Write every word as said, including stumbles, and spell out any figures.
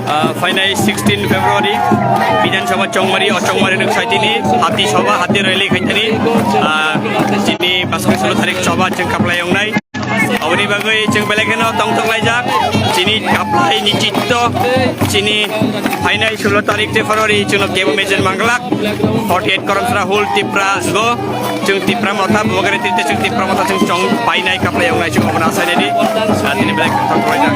Ah, phainai sixteen February Bidhan Sabha Chongmari, o Chongmari rok saitini Hati Sabha, Hati Rally khaitani, ah, chini basai sulo tarik Sabha chwng kaplai wngnai. Aboni bagwi chwng belai kheno tongthok laijak. Chini kaplai ni chitto, chini phainai sulo tarik February chwngno kebo message manglak. Forty-eight Koromsra whole Tipra go. Chwng Tipra motha, bogare tinte chwng Tipra motha chwng chong painai kaplai wngnai chwng obona sainani. Ah, tini belai kheno tongthok laijak.